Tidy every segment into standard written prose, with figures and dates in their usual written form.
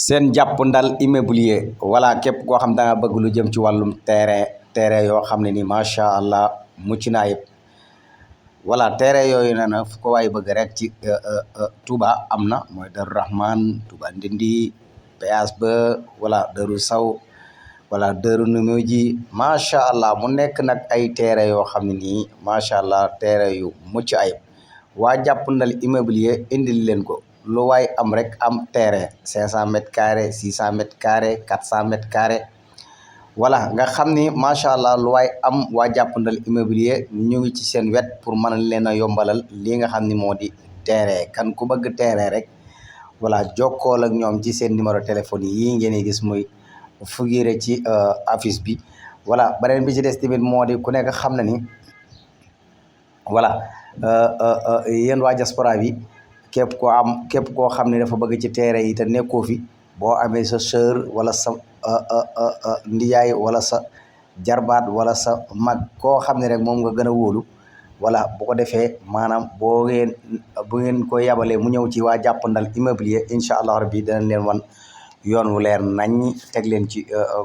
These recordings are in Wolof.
seen jàppandal immobilier voilà képp koo xam da nga bëgg lu jëm ci wàllum terrain yoo xam ne ni macha allah mucc na ayib voilà terrain yooyu ne na fu ko waay bëgg rek ci Touba am na mooy Darou Rahman Touba Ndindi péage ba voilà Darou Saw voilà Darou Numéji macha allah mu nekk nag ay terrain yoo xam ne nii macha allah terrain yu mucc ayib waa jàppandal immobilier indil leen ko. lu waay am rek am terrain 500 m², 600 m², 400 m², voilà nga xam ni macha allah lu waay am waa jàppandal immobilier ñu ngi ci seen wet pour mën leen a yombalal lii nga xam ni moo di terrain kan ku bëgg terrain rek voilà jokkool ak ñoom ci seen numéro téléphone yi ngeen di gis muy figuré ci affiche bi voilà beneen bi ci des tamit moo di ku nekk xam na ni voilà yéen waa diaspora bi képp koo xam ne dafa bëgg ci terrain yi te nekkoo fi boo amee sa sœur wala sa ndiyaay wala sa jarbaat wala sa mag koo xam ne rek moom nga gën a wóolu voilà bu ko defee maanaam bu ngeen ko yabalee mu ñëw ci waa jàppandal immobilier incha allah rabbi danañ leen wan yoon wu leer naññ teg leen ci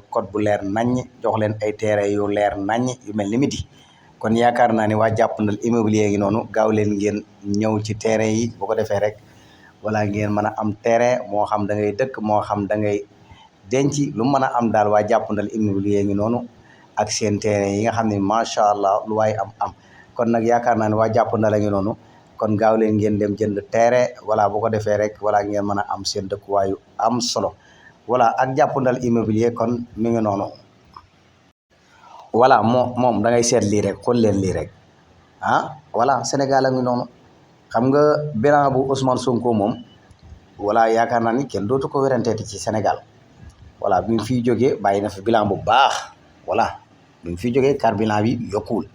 code bu leer naññ jox leen ay terrain yu leer naññ yu mel ni midi kon yaakaar naa ni waa jàppandal immobilier gi noonu gaaw leen ngeen ñëw ci terrain yi bu ko defee rek wala ngeen mën a am terrain moo xam da ngay dëkk moo xam da ngay denc lu mën a am daal waa jàppandal immobilier ngi noonu ak seen terrain yi nga xam ne macha allah lu waay am kon nag yaakaar naa ne waa jàppandal a ngi noonu kon gaaw leen ngeen dem jënd terrain voilà bu ko defee rek wala ngeen mën a am seen dëkkuwaayu am solo voilà ak jàppandal immobilier kon mi ngi noonu. voilà moom da ngay seet lii rek xool leen lii rek voilà Sénégal a ngi noonu xam nga bilan bu Ousmane Sonko moom voilà yaakaar naa ni kenn dootu ko wéranteeti ci Sénégal voilà bi mu fiy jógee bàyyi na fi bilan bu baax voilà bi mu fiy jógee carburant bi yokkuwul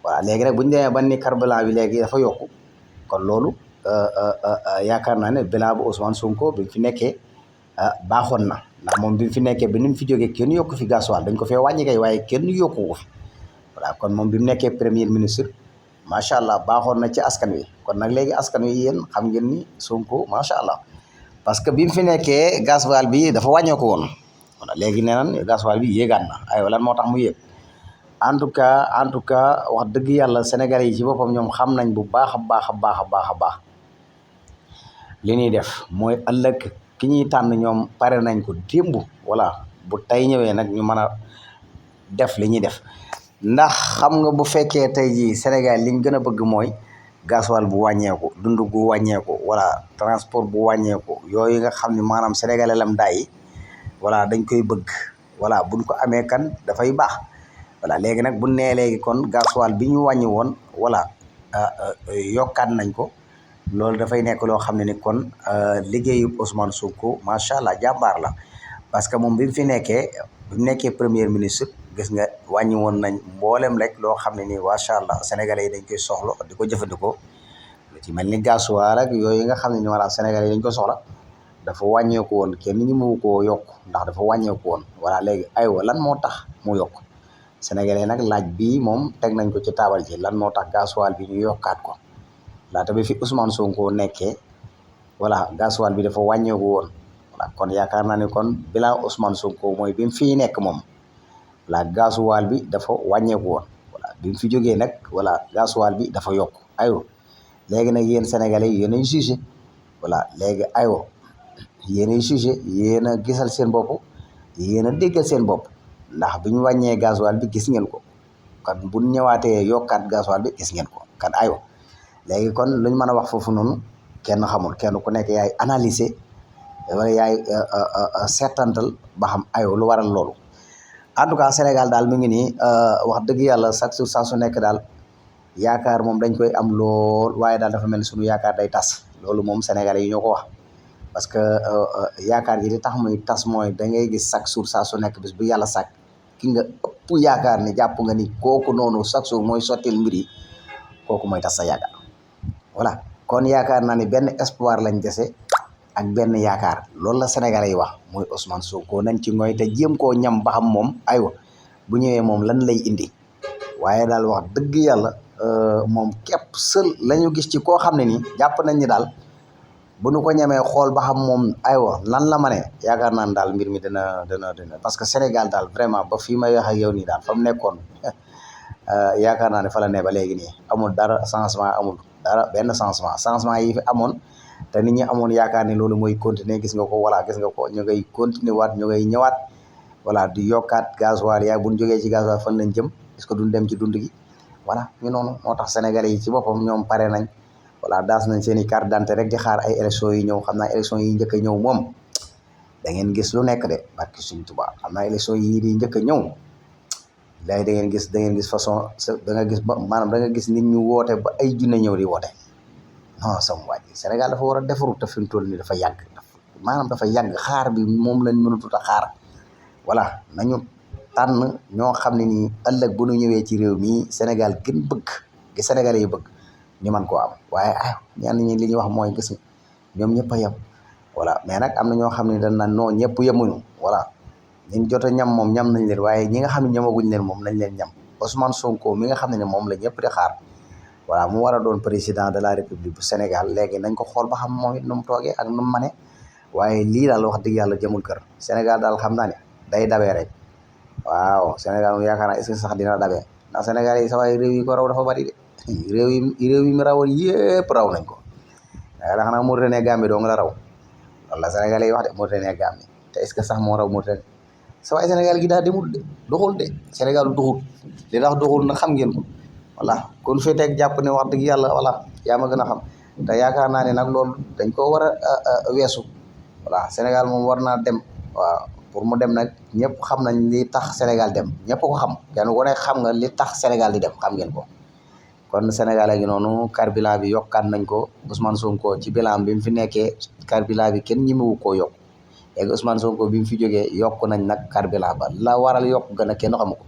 voilà léegi rek bu ñu demee ba ni carburant bi léegi dafa yokku kon loolu yaakaar naa ne bilan bu Ousmane Sonko bi mu fi nekkee baaxoon na. ndax moom bi mu fi nekkee ba ni mu fi jógee kenn yokku fi gasoil dañ ko fee wàññi kay waaye kenn yokku ko fi voilà kon moom bi mu nekkee premier ministre macha allah baaxoon na ci askan wi kon nag léegi askan wi yéen xam ngeen ni Sonko macha allah parce que bi mu fi nekkee gasoil bi dafa wàññeeku woon voilà léegi nee nañ gasoil bi yéegaat na aywa lan moo tax mu yéeg en tout cas wax dëgg yàlla Sénégalais yi ci boppam ñoom xam nañ bu baax a baax li ñuy def mooy ëllëg. ki ñuy tànn ñoom pare nañ ko démb voilà bu tey ñëwee nag ñu mën a def li ñuy def ndax xam nga bu fekkee tey jii Sénégal liñ gën a bëgg mooy gasoil bu wàññeeku dund gu wàññeeku voilà transport bu wàññeeku yooyu nga xam ne maanaam sénégalais lam daay voilà dañ koy bëgg voilà buñ ko amee kan dafay baax voilà léegi nag bu nee léegi kon gasoil bi ñu wàññi woon voilà yokkaat nañ ko loolu dafay nekk loo xam ne ni kon liggéeyu Ousmane Sonko macha allah jàmbaar la parce que moom bi mu fi nekkee premier ministre gis nga wàññi woon nañ mboolem rek loo xam ne nii macha allah sénégalais yi dañ koy soxla di ko jëfandikoo lu ci mel ni gasoil ak yooyu nga xam ne ni voilà sénégalais yi dañ ko soxla dafa wàññeeku woon kenn ñi mu koo yokk ndax dafa wàññeeku woon voilà léegi aywa lan moo tax mu yokk sénégalais nag laaj bii moom teg nañ ko ci taabal ji lan moo tax gasoil bi ñu yokkaat ko. laata bi fi Ousmane Sonko nekkee voilà gasoil bi dafa wàññeeku woon voilà kon yaakaar naa ne kon bilan Ousmane Sonko mooy bi mu fi nekk moom voilà gasoil bi dafa wàññeeku woon voilà bi mu fi jógee nag voilà gasoil bi dafa yokk aywa léegi nag yéen sénégalais yi yéen ay jugé voilà léegi aywa yéen ay jugé yéen a gisal seen bopp yéen a déggal seen bopp ndax bi ñu wàññee gasoil bi gis ngeen ko kan bu ñëwaatee yokkaat gasoil bi gis ngeen ko kan aywa. léegi kon luñ mën a wax foofu noonu kenn xamul kenn ku nekk yaay analyser wala yaay seetantal ba xam aywa lu waral loolu en tout cas Sénégal daal mu ngi nii wax dëgg yàlla chaque jour saa su nekk daal yaakaar moom dañ koy am lool waaye daal dafa mel ni suñu yaakaar day tas loolu moom Sénégalais yi ñoo ko wax parce que yaakaar ji di tax muy tas mooy da ngay gis chaque jour saa su nekk bis bu yàlla sàkk ki nga ëpp yaakaar ni jàpp nga ni kooku noonu chaque jour mooy sottil mbir yi kooku mooy tas sa yaakaar. voilà kon yaakaar naa ni benn espoir lañ dese ak benn yaakaar loolu la Sénégalais yi wax mooy Ousmane Sonko nañ ci ngoy te jéem koo ñam ba xam moom aywa bu ñëwee moom lan lay indi waaye daal wax dëgg yàlla moom képp seul la ñu gis ci koo xam ne nii jàpp nañ ni daal bu nu ko ñemee xool ba xam moom aywa lan la ma ne yaakaar naa ne daal mbir mi dina parce que Sénégal daal vraiment ba fii may wax ak yow nii daal fa mu nekkoon yaakaar naa ne fa la ne ba léegi nii amul dara changement amul dara benn changement yi fi amoon te nit ñi amoon yaakaar ne loolu mooy continuer gis nga ko voilà gis nga ko ñu ngay continuer waat ñu ngay ñëwaat voilà di yokkaat gasoil yaa bu ñu jógee ci gasoil fan lañ jëm est-ce que duñ dem ci dund gi voilà ñu noonu moo tax sénégalais yi ci boppam ñoom pare nañ voilà daas nañ seen i carte d'identité rek di xaar ay élections yi ñëw xam naa élections yi njëkk a ñëw moom da ngeen gis lu nekk de barki suñ Tuubaa xam naa élections yi di njëkk a ñëw léegi da ngeen gis façon da nga gis ba maanaam da nga gis nit ñu woote ba ay junne ñëw di woote non sama waa ji Sénégal dafa war a defaru te fi mu toll nii dafa yàgg maanaam dafa yàgg xaar bi moom lañ mënatut a xaar voilà nañu tànn ñoo xam ne nii ëllëg bu ñu ñëwee ci réew mi Sénégal gën bëgg gi Sénégalais yi bëgg ñu mën koo am waaye ñenn ñi li ñuy wax mooy gis ñoom ñëpp a yem voilà mais nag am na ñoo xam ne dañ naan non ñëpp yemuñu voilà ñun jot a ñam moom ñam nañ leen waaye ñi nga xam ne ñamaguñ leen moom nañ leen ñam Ousmane Sonko mi nga xam ne moom la ñëpp di xaar voilà mu war a doon président de la République bu Sénégal léegi nañ ko xool ba xam moom it nu mu toogee ak nu mu mane waaye lii daal wax dëgg yàlla jëmul kër Sénégal daal xam naa ne day dabee rek waaw Sénégal moom yaakaar naa est-ce que sax dina dabee ndax Sénégal yi sa waay réew yi ko raw dafa bari de réew yi mu rawoon yëpp raw nañ ko da xanaa Mauritanie Gambie doo nga la raw loolu la Sénégalais yi wax de Mauritanie Gambie te est-ce que sax moo raw Mauritanie sa waay Sénégal gi daa demul de doxul de Sénégal doxul li tax doxul nag xam ngeen ko voilà kon fii teg jàpp ne wax dëgg yàlla voilà yaa ma gën a xam te yaakaar naa ne nag loolu dañ ko war a weesu voilà Sénégal moom war naa dem waaw pour mu dem nag ñëpp xam nañ li tax Sénégal dem ñëpp ko xam kenn ku ne xam nga li tax Sénégal di dem xam ngeen ko kon Sénégal a ngi noonu carburant bi yokkaat nañ ko Ousmane Sonko ci bilan bi mu fi nekkee carburant bi kenn ñemewu koo yokk léegi Ousmane Sonko bi mu fi jógee yokk nañ nag carburant ba la waral yokk gën a kenn xamu ko